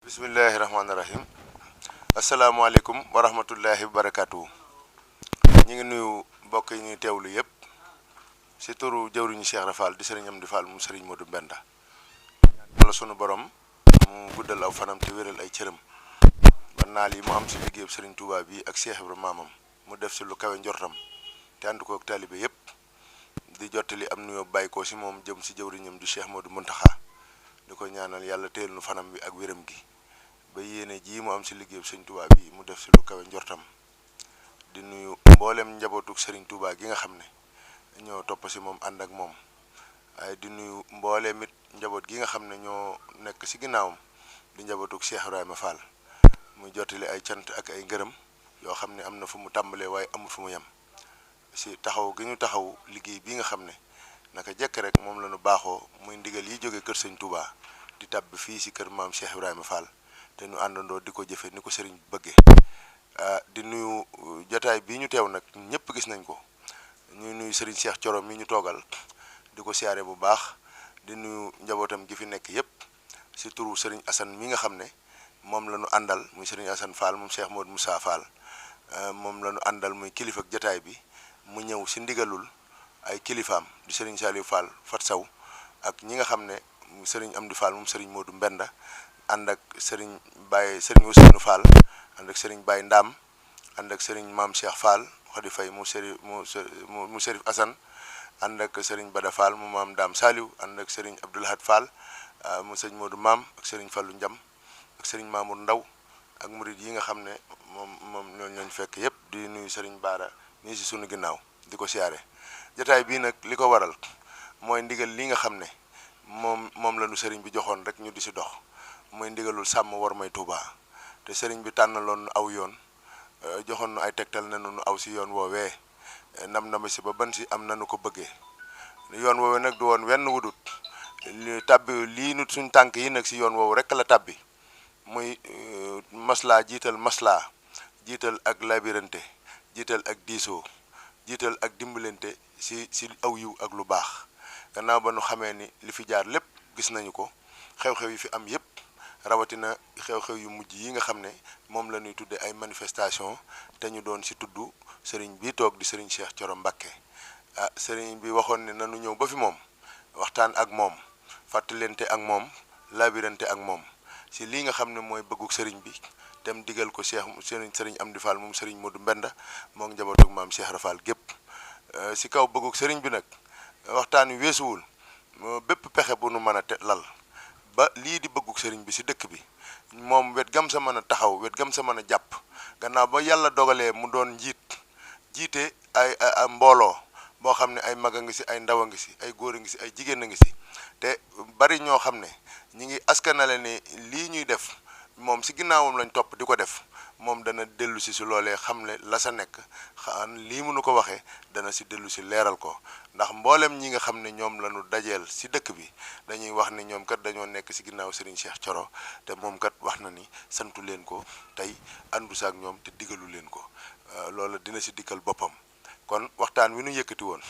Bismillahirrahmanirrahim. Assalamualaikum warahmatullahi wabarakatuh. ñi ngi nuyu mbokk yi ñuy teewlu yépp ci turu jawriñu Cheikh Rafal di Serigne Amdi Fall mu Serigne Modou Mbenda. Wala sunu borom mu guddal aw fanam te wéral ay cëram. Ba naal yi mu am ci liggéeyub Serigne Touba bi ak Cheikh Ibrahima mamam mu def ci lu kawe njortam te ànd ko ak talibé yépp di jottali am nuyoo bàyyi ko ci moom jëm ci jawriñam du Cheikh Modou Muntaxa di ko ñaanal yàlla téel nu fanam bi ak wéram gi ba yéene ji mu am ci liggéeyub Serigne Touba bi mu def ci lu kawe njortam di nuyu mboolem njabootuk Serigne Touba gi nga xam ne ñoo topp ci moom ànd ak moom waaye di nuyu mboolem it njaboot gi nga xam ne ñoo nekk ci ginnaawam di njabootuk Cheikh Ibrahima Fall muy jottali ay cant ak ay ngërëm yoo xam ne am na fu mu tàmbalee waaye amul fu mu yem ci taxaw gi ñu taxaw liggéey bi nga xam ne naka jekk rek moom la ñu baaxoo muy ndigal yi jóge kër Serigne Touba di tàbb fii ci kër maam Cheikh Ibrahima Fall te ñu àndandoo di ko jëfe ni ko Serigne bëggee di nuyu jotaay bii ñu teew nag ñëpp gis nañ ko ñuy nuyu Serigne Cheikh Thioro mi ñu toogal di ko siyaare bu baax di nuyu njabootam gi fi nekk yépp ci turu Serigne Assane mi nga xam ne moom la ñu àndal muy Serigne Assane Fall moom Cheikh Modou Moussa Fall moom la ñu àndal muy kilifa ak jotaay bi mu ñëw ci ndigalul ay kilifaam di Serigne Saliou Fall Fat Saw ak ñi nga xam ne Serigne Amdi Fall moom Serigne Modou Mbenda ànd ak Serigne Serigne Ousseynou Fall ànd ak Serigne Baye Ndam ànd ak Serigne Maam Cheikh Fall Khady Faye mu Serif Assane ànd ak Serigne Bada Fall mu Maam Ndam Saliou ànd ak Serigne Abdoulahad Fall mu Serigne Modou Maam ak Serigne Fallou Ndiam ak Serigne Mamour Ndaw ak murid yi nga xam ne moom ñooñu fekk yépp di nuyu Serigne Bara nii ci sunu ginnaaw di ko siyaare jotaay bii nag li ko waral mooy ndigal li nga xam ne moom la nu Serigne bi joxoon rek ñu di ci dox mooy ndigalul sàmm war may Touba te Serigne bi tànnaloon nu aw yoon joxoon nu ay tegtal ne nu aw ci yoon woowee nam ci ba ban ci am nanu ko bëggee yoon woowee nag du woon wenn wudut tàbbi lii nu suñ tànk yi nag ci yoon woowu rek la tàbbi muy maslaa jiital ak labirante jiital ak diisoo jiital ak dimbalante ci aw yiw ak lu baax gannaaw ba nu xamee ni li fi jaar lépp gis nañu ko xew-xew yi fi am yépp rawatina xew-xew yu mujj yi nga xam ne moom la ñuy tudde ay manifestation te ñu doon ci tudd sëriñ bi toog di sëriñ Cheikh Thioro Mbacké sëriñ bi waxoon ne nanu ñëw ba fi moom waxtaan ak moom fàttalente ak moom labirante ak moom ci lii nga xam ne mooy bëgguk sëriñ bi tem digal ko sëriñ Amdi Fall moom sëriñ Modou Mbenda moom njabootug maam Cheikh Rafal gépp ci kaw bëgguk sëriñ bi nag waxtaan wi weesuwul bépp pexe bu nu mën a lal ba lii di bëgguk sëriñ bi ci dëkk bi moom wet gam sa mën a taxaw wet gam sa mën a jàpp gannaaw ba yàlla dogalee mu doon jiite ay mbooloo boo xam ne ay mag a ngi ci ay ndaw a ngi ci ay góor a ngi ci ay jigéen a ngi ci te bari ñoo xam ne ñi ngi askanale ni lii ñuy def moom ci ginnaawam lañ topp di ko def moom dana dellu ci loolee xam ne la sa nekk lii mënu ko waxee dana ci dellu ci leeral ko ndax mboolem ñi nga xam ne ñoom lañu dajeel ci dëkk bi dañuy wax ni ñoom kat dañoo nekk ci ginnaaw Serigne Cheikh Thioro te moom kat wax na ni santu leen ko tey àndu saak ñoom te digalu leen ko loolu dina ci dikkal boppam kon waxtaan wi nu yëkkati woon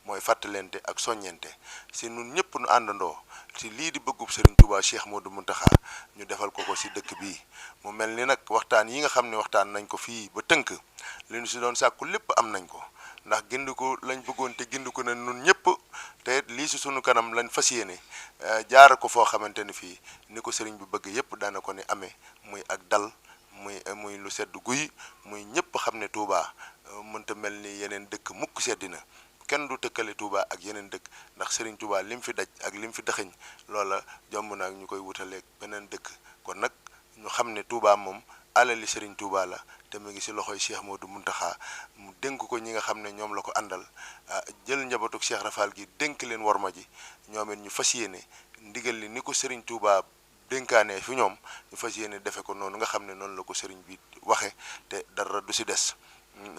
mooy fàttalente ak soññente ci nun ñëpp nu àndandoo ci lii di bëggub Serigne Touba Cheikh Modou Mountakha ñu defal ko ci dëkk bii mu mel ni nag waxtaan yi nga xam ne waxtaan nañ ko fii ba tënk li ñu ci doon sàkku lépp am nañ ko ndax gindiku lañ bëggoon te gindiku na nun ñëpp te lii ci sunu kanam lañ fas yéene jaar ko foo xamante ni fii ni ko Serigne bi bëgg yépp daana ko ni amee muy ak dal muy lu sedd guy muy ñëpp xam ne Touba mënta mel ni yeneen dëkk mukk seddina kenn du tëkkale Touba ak yeneen dëkk ndax Serigne Touba lim fi daj ak lim fi dëxëñ loola jomb na ak ñu koy wutaleeg beneen dëkk kon nag ñu xam ne Touba moom alali Serigne Touba la te mu ngi ci loxoy Cheikh Modou Mountakha mu dénk ko ñi nga xam ne ñoom la ko àndal jël njabootuk Cheikh Rafal gi dénk leen worma ji ñoom it ñu fas yéene ndigal li ni ko Serigne Touba dénkaane fi ñoom ñu fas yéene defe ko noonu nga xam ne noonu la ko Serigne bi waxe te dara du ci des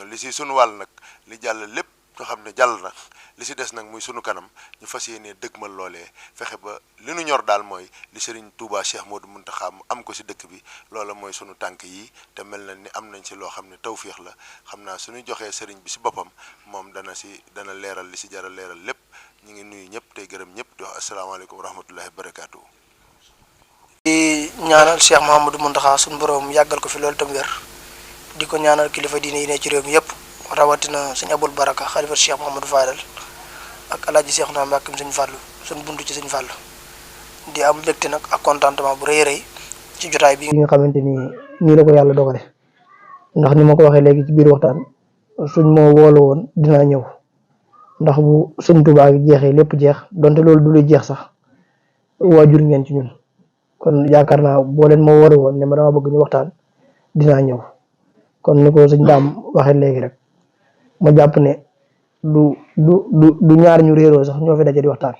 li ci sunu wàll nag li jàll lépp nga xam ne jàll na li ci des nag muy sunu kanam ñu fas yéene dëgmal loolee fexe ba li nu ñor daal mooy li Serigne Touba Cheikh Modou Mountakha mu am ko ci dëkk bi loola mooy sunu tànk yi te mel na ni am nañ ci loo xam ne tawféex la xam naa suñu joxee Serigne bi ci boppam moom dana leeral li ci jar a leeral lépp ñu ngi nuyu ñëpp tey gërëm ñëpp di wax asalaamaaleykum wa rahmatullahi wa barakaatu. di ñaanal Cheikh Mouhamadou Mountakha suñu borom yàggal ko fi loolu tam wér di ko ñaanal kilifa diine yi ne ci réew mi yëpp rawatina sëñ Aboul Baraka xalifa Cheikh Mouhamadou Fadal ak alaaji Cheikh naa Mbàkke sëñ Fàllu suñu buntu ci sëñ Fàllu di am mbégte nag ak contentement bu rëy rëy ci jotaay bi nga xamante ni nii la ko yàlla dogale ndax ni ma ko waxee léegi ci biir waxtaan suñ moo woolu woon dinaa ñëw ndax bu sëñ Tuubaa gi jeexee lépp jeex donte loolu du lu jeex sax waajur ngeen ci ñun kon yaakaar naa boo leen ma woore woon ne ma dama bëgg ñu waxtaan dinaa ñëw kon ni ko sëñ Daam waxee léegi rek ma jàpp ne du ñaar ñu réeroo sax ñoo fi daje di waxtaan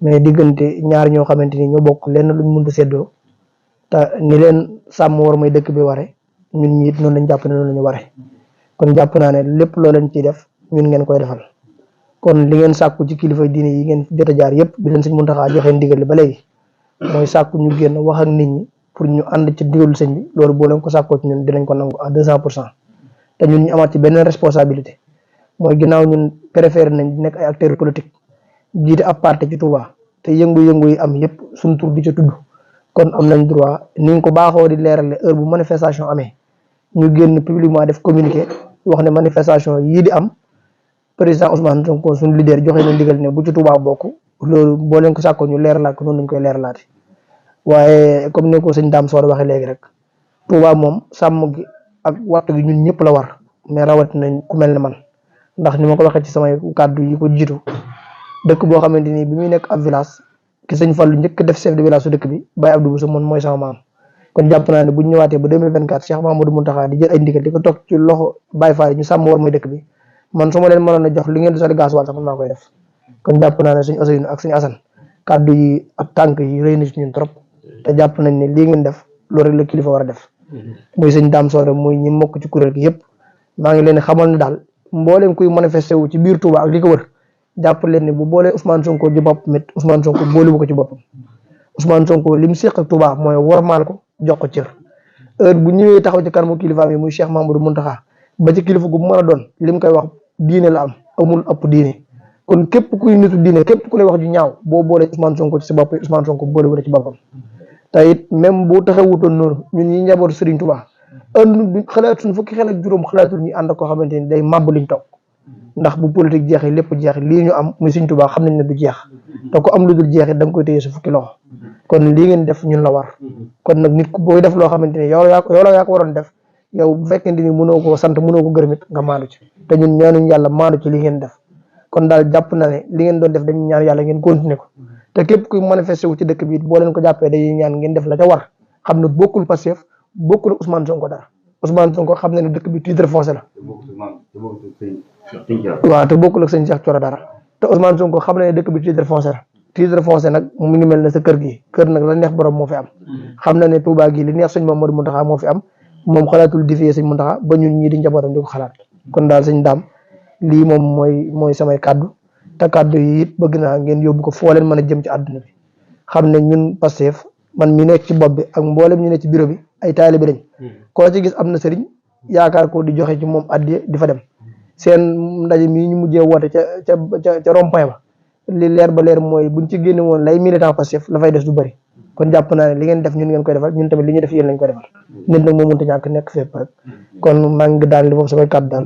mais diggante ñaar ñoo xamante ni ñoo bokk lenn luñ mënta séddoo te ni leen sàmm war may dëkk bi ware ñun ñi it noonu lañ jàpp ne noonu lañu ware kon jàpp naa ne lépp loo leen ciy def ñun ngeen koy defal kon li ngeen sàkku ci kilifa diine yi ngeen jot a jaar yëpp bi leen sëñ Muntaxa joxe ndigal li ba léegi mooy sàkku ñu génn wax ak nit ñi pour ñu ànd ci digalu sëñ bi loolu boo leen ko sàkkoo ci ñun dinañ ko nangu à 200% te ñun ñu amaat ci benn responsabilité mooy ginnaaw ñun préféré nañ di nekk ay acteurs politiques jiite ab parti ci Touba te yëngu-yëngu yi am yëpp suñ tur di ca tudd kon am nañ droit ni nga ko baaxoo di leerale heure bu manifestation amee ñu génn publiquement def communiqué wax ne manifestation yii di am président Ousmane Sonko suñu leader joxe na ndigal ne bu ci Touba bokk loolu boo leen ko sàkkoo ñu leeralaat ko noonu lañ koy leeralaate waaye comme ni ko sëñ Dame Soor waxee léegi rek Touba moom sàmm gi ak waxtu gi ñun ñëpp la war mais rawatina ku mel ne man ndax ni ma ko waxee ci samay kàddu yi ko jiitu dëkk boo xamante ni bi muy nekk ab village ki sëñ Fallu njëkk def chef de village su dëkk bi Baye Abdou Bousso moom mooy sama maam kon jàpp naa ne bu ñu ñëwaatee ba 2024 Cheikh Mamadou Mountakha di jël ay ndigal di ko toog ci loxo Baye Fall ñu sàmm war mooy dëkk bi man su ma leen mënoon a jox li ngeen di soli gasoil sax man maa koy def kon jàpp naa ne suñu Ousseynou ak suñu Assane kàddu yi ak tànk yi rëy na ci ñun trop te jàpp nañ ne lii ngeen def loolu rek la kilifa war a def muy sëñ Dame Soore muy ñi mokk ci kuréel gi yëpp maa ngi leen xamal ne daal mbooleem kuy manifesté wu ci biir Touba ak li ko wër jàpp leen ne bu boolee Ousmane Sonko ji bopp mit Ousmane Sonko boole bu ko ci boppam Ousmane Sonko li mu séq ak Touba mooy wormaal ko jox ko cër heure bu ñëwee taxaw ci kanamu kilifa yi muy Cheikh Mamadou Mountakha ba ci kilifa gu mën a doon li mu koy wax diine la am amul ëpp diine kon képp kuy nitu diine képp ku lay wax ju ñaaw boo boolee Ousmane Sonko ci sa bopp Ousmane Sonko boole wu ci boppam te it même bu taxawutoon noonu ñun ñi njabootu Serigne Touba ënd xalaatuñ fukki xel ak juróom xalaatul ñu ànd koo xamante ni day màbb liñ toog ndax bu politique jeexee lépp jeex lii ñu am muy Serigne Touba xam nañ ne du jeex te ko am lu dul jeexit da nga koy téye sa fukki loxo kon lii ngeen def ñun la war kon nag nit ku booy def loo xamante ni yow yaa ko waroon def yow bu fekkente ni mënoo koo sant mënoo ko gërëmit nga maandu ci te ñun ñaanuñ yàlla maandu ci li ngeen def kon daal jàpp na ne li ngeen doon def dañuy ñaan yàlla ngeen continuer ko te képp kuy manifesté wu ci dëkk bi boo leen ko jàppee dañuy ñaan ngeen def la ca war xam ne bokkul Pastef bokkul Ousmane Sonko dara Ousmane Sonko xam na ne dëkk bi titre foncier la waaw te bokkul ak sëñ Cheikh Thioro dara te Ousmane Sonko xam na ne dëkk bi titre foncier la titre foncier nag mu ngi mel ne sa kër gi kër nag la neex borom moo fi am xam na ne Touba gi li neex sëñ Mamadou Mountakha moo fi am moom xalaatul defee sëñ Mountakha ba ñun ñii di njabootam di ko xalaat kon daal sëñ Daam lii moom mooy samay kàddu te kàddu yi it bëgg naa ngeen yóbbu ko foo leen mën a jëm ci àdduna bi xam ne ñun Pastef man mi nekk ci bopp bi ak mboolem ñu nekk ci bureau bi ay taalibe lañ koo ci gis am na sëriñ yaakaar ko di joxe ci moom addiya di fa dem seen ndaje mii ñu mujjee woote ca rond-point ba li leer ba leer mooy buñ ci génne woon lay militant Pastef la fay des du bëri kon jàpp naa ne li ngeen def ñun ngeen koy defal ñun tamit li ñu def yéen lañ koy defal nit nag moo mënta ñàkk nekk fépp rek kon maa ngi daan li foofu samay kàddu daal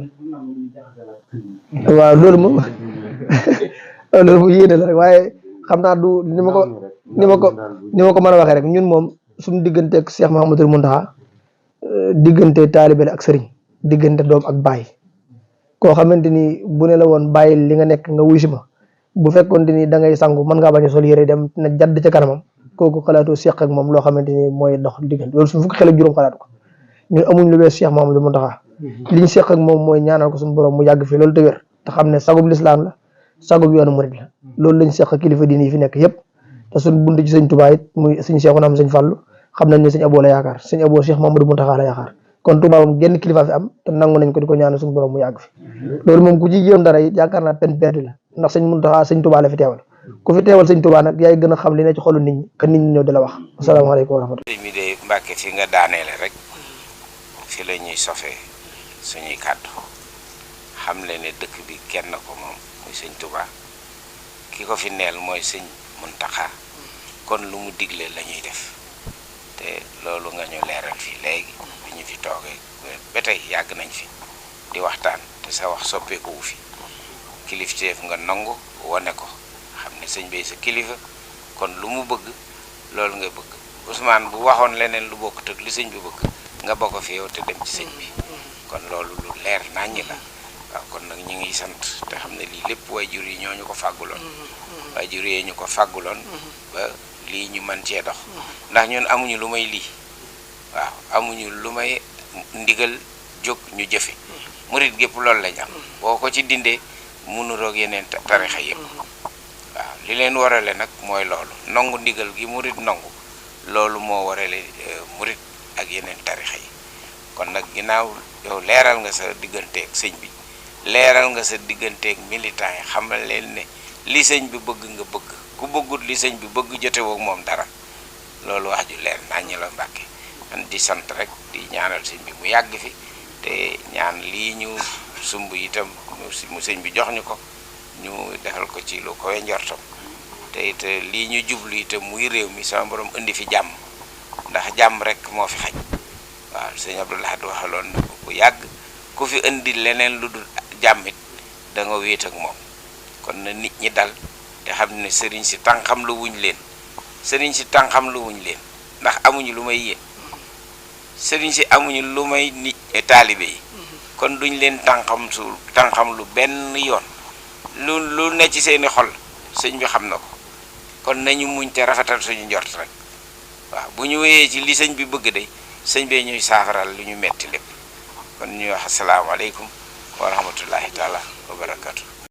waaw loolu moom loolu mu yéene la rek waaye xam naa du ni ma ko mën a waxee rek ñun moom suñu diggante ak Cheikh Mouhamadou Mountakha diggante taalibe la ak sëriñ diggante doom ak baay koo xamante ni bu ne la woon bàyyi li nga nekk nga wuy si ma bu fekkoon ni da ngay sangu mën ngaa bañ a sol yére dem na jadd ca kanamam kooku xalaatu seq ak moom loo xamante ni mooy dox diggante loolu suñu fukki xel ak juróom xalaatu ko ñun amuñ lu wees Cheikh Mouhamadou Mountakha liñ seq ak moom mooy ñaanal ko suñu borom mu yàgg fi loolu te wér te xam ne sagub lislaam la sagub yoonu murid la loolu lañ seq kilifa diine yi fi nekk yëpp te suñ bunt ci sëñ Touba it muy sëñ Cheikhouna am sëñ Fallou xam nañ ne sëñ Abo la yaakaar sëñ Abo Cheikh Mouhamadou Mountakha la yaakaar kon Touba moom genn kilifa fi am te nangu nañ ko di ko ñaanal suñu borom mu yàgg fi loolu moom ku ci jéem dara it yaakaar naa peine perdue la ndax sëñ Mountakha sëñ Touba la fi teewal ku fi teewal sëñ Touba nag yaay gën a xam li ne ci xolu nit ñi que nit ñi ñëw di la wax asalaamaaleykum wa rahmatulah. mi de Mbàkke fi nga daaneele rek fi la ñuy sofee suñuy kàddu xam le ne dëkk bi kenn ko moom muy sëñ Touba ki ko fi neel mooy sëñ Mountakha kon lu mu digle la ñuy def te loolu nga ñu leeral fii léegi bi ñu fi toogee ba tey yàgg nañ fi di waxtaan te sa wax soppeeku wu fi kilifteef nga nangu wane ko xam ne sëñ bi sa kilifa kon lu mu bëgg loolu nga bëgg Ousmane bu waxoon leneen lu bokkut ak li sëñ bi bëgg nga bokk fi yow te dem ci sëñ bi kon loolu lu leer naññi la waaw kon nag ñu ngi sant te xam ne lii lépp waajur yi ñoo ñu ko fàgguloon waajur yi ñu ko fàgguloon ba lii ñu mën cee dox ndax ñun amuñu lu may lii waaw amuñu lu may ndigal jóg ñu jëfe murit gépp loolu lañ am boo ko ci dindee munu roog yeneen tarixa yëpp waaw li leen warale nag mooy loolu nangu ndigal gi murit nangu loolu moo warale murit ak yeneen tarixa yi kon nag ginnaaw yow leeral nga sa digganteeg sëñ bi leeral nga sa digganteeg militant yi xamal leen ne li sëñ bi bëgg nga bëgg ku bëggut li sëñ bi bëgg jotewoog moom dara loolu wax ju leer naññi la Mbàkke man di sant rek di ñaanal sëñ bi mu yàgg fi te ñaan lii ñu sumb itam mu sëñ bi jox ñu ko ñu defal ko ci lu koy njortam te it lii ñu jublu itam muy réew mi sama borom indi fi jàmm ndax jàmm rek moo fi xaj waaw sëñ Abdou Lahad waxaloon na ko bu yàgg ku fi indi leneen lu dul jàmmit da nga wéet ak moom kon na nit ñi dal te xam ne sëriñ si tànqam lu wuñ leen sëriñ si tànqam lu wuñ leen ndax amuñu lu may yéen sëriñ si amuñu lu may nit taalibe yi kon duñ leen tànqam lu benn yoon lu ne ci seeni xol sëñ bi xam na ko kon nañu muñ te rafetal suñu njort rek waaw bu ñu wéyee ci li sëñ bi bëgg de sëñ bee ñuy saafaral lu ñu metti lépp kon ñuy wax asalaamaaleykum wa rahmatullahi taala wa barakatu